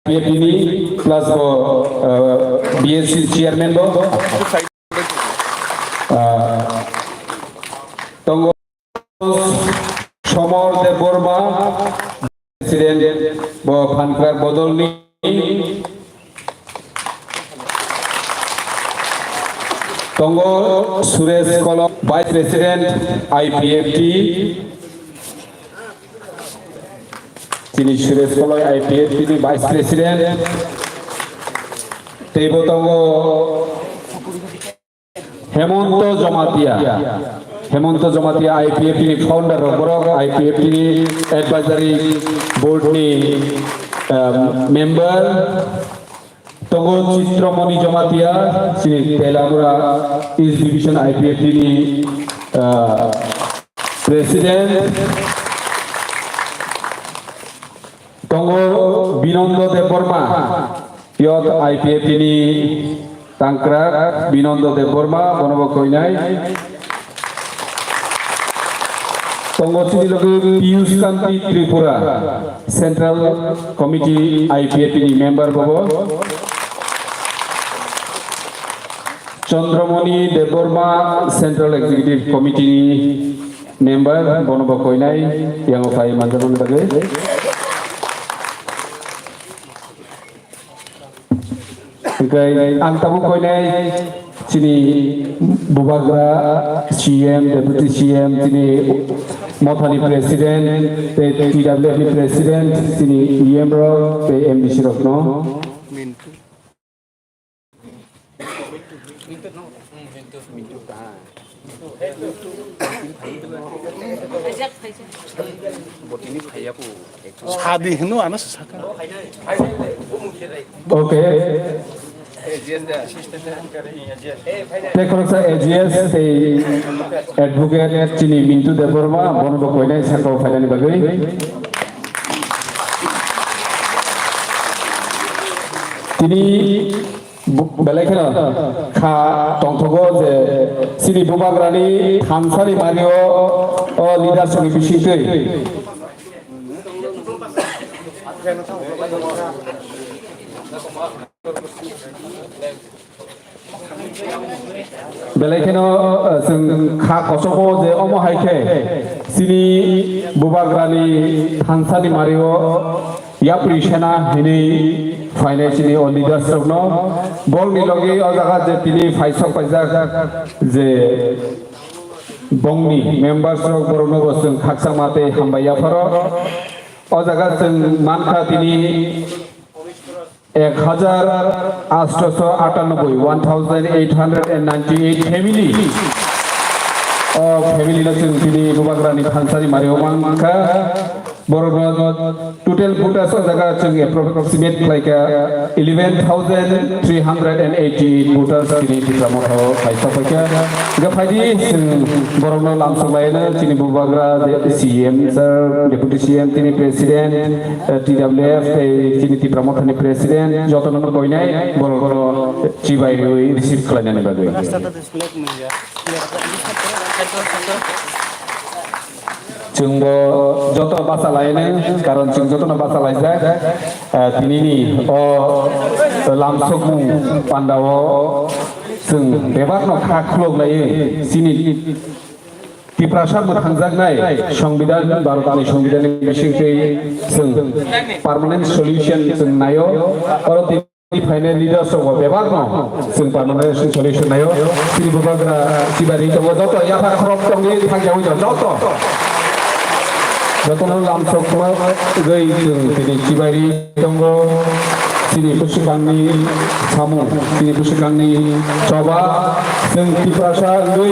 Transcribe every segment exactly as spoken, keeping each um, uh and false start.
P F T ni plus bo, uh, B S C chairman bo. Uh, tongo Somor Debbarma, president bo Phankrak bodolni. Tongo Suresh Kolok, vice president I P F T. Chini Suresh Kolok, I P F T ni vice president. Teibo tongo Hemonto Jomatia. Hemonto Jomatia I P F T ni founder rok borok, I P F T ni advisory board ni, um, member. Tongo Chitramoni Jomatia, chini Telamura East Division I P F T ni, uh, president. Tongo Binondo Debbarma, youth I P F T ni tangkrak Binondo Debbarma, bono bo koinai. Tongo chini loge Piyush Kanti Tripura, Central Committee I P F T ni member bobo. Chandramoni Debbarma, Central Executive Committee ni member, bono bo koinai, yango phai manjakmani bagwi. Hingke ang tabuk koinai chini bubagra C M, Deputy C M, chini mothani President, tei T W F ni President, chini E M rok, tei M D C rokno. Sadi hino ano saka. Okay. Tei khoroksa A G S tei advocate chini Mintu Debbarma, bono bo koinai saka o phainani bagwi. Tini Bu-, belai kheno kha tongthogo je chini bubagrani thansani mario o leadership ni bisingtwi. Belai kheno, eh, chwng kha kosogo je omo hai khe chini bubagrani thansani mario yapri sena hinwi phainai chini o leaders rokno. Borokni logi o jaga je tini phaisok paijak je bongni members rok, borokno bo chwng khakchangma tei hambai yapharo. O jaga chwng mankha tini ek hajar atsho atanoboi, one thousand eight hundred and ninety-eight family. O family no chwng tini bubagrani thansani mario mankha. Borokno total voters o jaga chwng approximate khlaikha eleven thousand three hundred and eighty-eight voters tini Tipra Motha o phaisok phaikha. Hingkhe phaidi chwng borokno lamsok laino chini bubagra de-, C M sir, Deputy C M, tini President, eh, T W F, tei chini Tipra Mothani President, jotono koinai borokno chibai rwi receive khlainani bagwi. Chwngbo joto bachalaino, karon chwng jotono bachalaijak. Ah, tinini o lamsokmung pandao chwng bebakno kha khulok laiwi chini Tiprasa mwthangjaknai Songbidan, Bharatni Songbidanni bisingtwi chwng permanent solution chwng naio. Oro tini phainai leaders rokbo bebakno chwng permanent solution naio. Chini bubagra chibai ri tongo, joto yapha khorok tongwi thangyawi tongo, joto. Jotono lamsokma wngwi chwng tini chibai ri tongo. Chini bwswkangni samung, chini bwswkangni choba, chwng Tiprasa wngwi,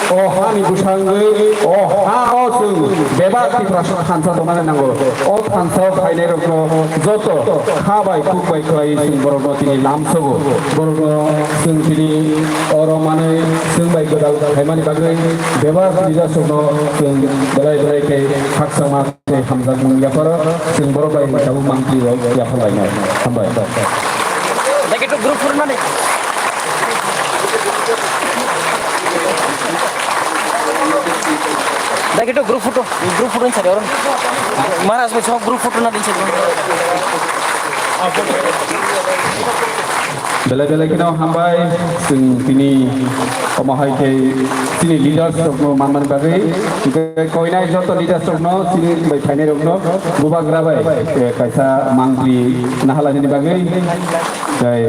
o hani bwsa wngwi, o ha o chwng bebak Tiprasa thansa tongnani nango. O thansa o phainai rokno joto kha bai kuk bai khlai chwng borokno tini lamsogo. Borokno chwng tini oro manwi chwng bai gwdal khaimani bagwi bebak leaders rokno chwng belai belai khe khakchangma tei hamjakmung yapharo chwng borok bai tabuk mantri rok yapharlainai. Hambai. Dagi to group photo nani. Dagi to group photo, group photo ni sari orang. Maharaj bai so group photo nani sari. Belai belai kheno hambai, chwng tini omo hai khe chini leaders rokno manmani bagwi, hwnkhe koinai joto leaders rokno chini bai phainai rokno bubagra bai, eh, kaisa mangpli nahalani bagwi, tei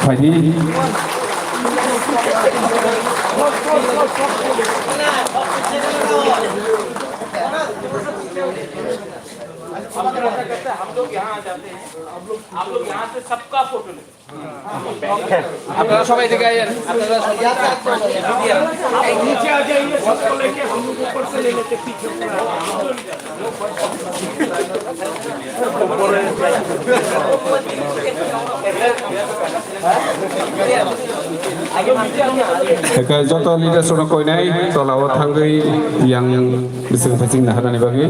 phaidi. हम लोग यहाँ आ जाते हैं, आप लोग यहाँ से सबका फोटो लेते हैं। আপনারা সবাই এদিকে আইয়েন, আপনারা সবাই। आप नीचे आ जाइए, सबको लेके हम लोग ऊपर से ले लेते पीछे पूरा। Eka joto leaders rokno koinai tola o thangwi yang bising bising naharnani bagwi.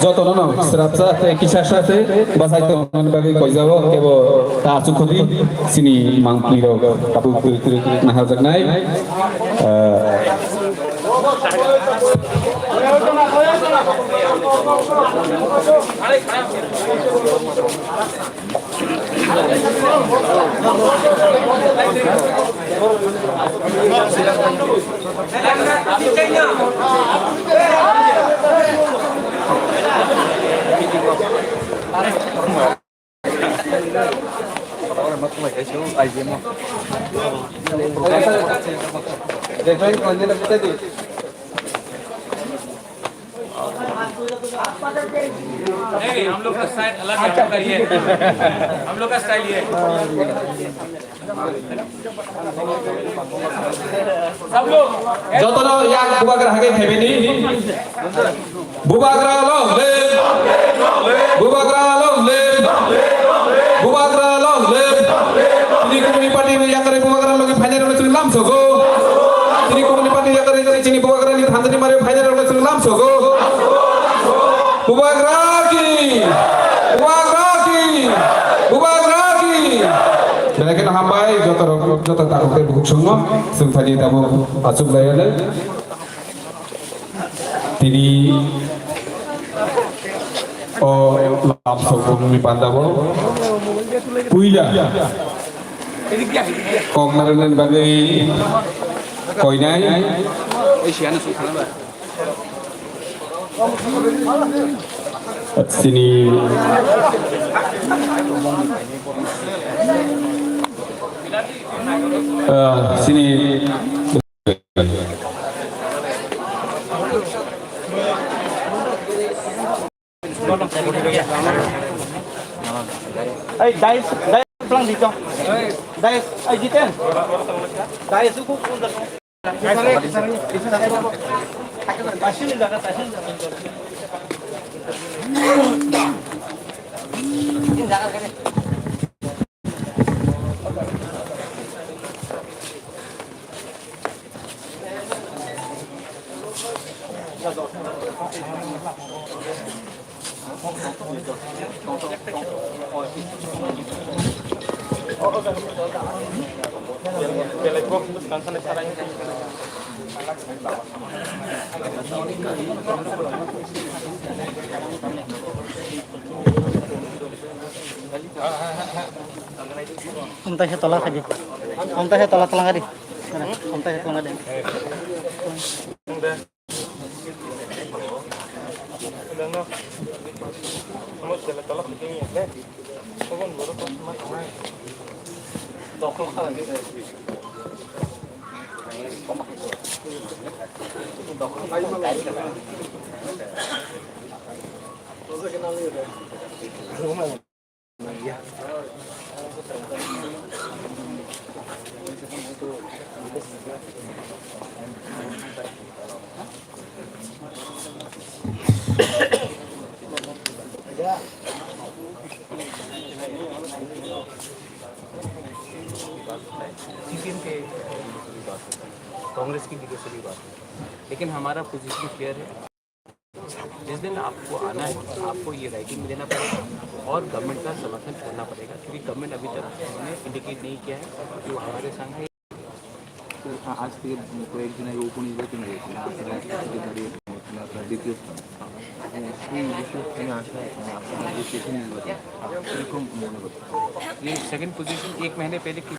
Jotono no srapsa tei kisasa se bachai tongmani bagwi koijao, kebo ta achuk khudi chini mangpli rok tabuk twi twi naharjaknai. Ah. नहीं, नहीं, हम लोग का स्टाइल अलग है, हम लोग का ये, हम लोग का स्टाइल ये है। सब लोग, jotono yak bubagra hage thebini. Bubagra long live! Bubagra long live! Bubagra long live! Tini kumuni party ni yakari bubagra logi phainai rok chwng lam sogo. Tini kumuni party yakari chini bubagra ni thanjani mare phainai rok chwng lam sogo. Bubagra ki! Bubagra ki! Bubagra ki! Belai kheno hambai joto rok, joto takhuk tei bukhuk songno chwng thani tabuk achuk lai rwle. Tini o lamsokni bandabo puila kok narwknani bagwi koinai chini, ah, chini Hey, dais, dais pelang dito. Dais, ay, Jiten. Dais ko kung da. Omtai se tola khaidi. Omtai se tola tola khaidi. Omtai se tola khaidi. CPM के, कांग्रेस की वीडियो से भी बात हुई, लेकिन हमारा position clear है। जिस दिन आपको आना है, आपको ये राइटिंग में देना पड़ेगा और गवर्नमेंट का समर्थन करना पड़ेगा, क्योंकि गवर्नमेंट अभी तक उन्होंने इंडिकेट नहीं किया है कि वो हमारे संग है। আ-, আজ থেকে কয়েকদিন আগে উপনির্বাচন হয়েছে, আপনারা সেক্রেটারি, আপনারা দ্বিতীয় স্থান। হ্যাঁ, সেই বিষয়ে আমি আশা, আপনারা যে সেখানে নির্বাচন, এরকম মনে করছি। ये सेकंड पोजीशन एक महीने पहले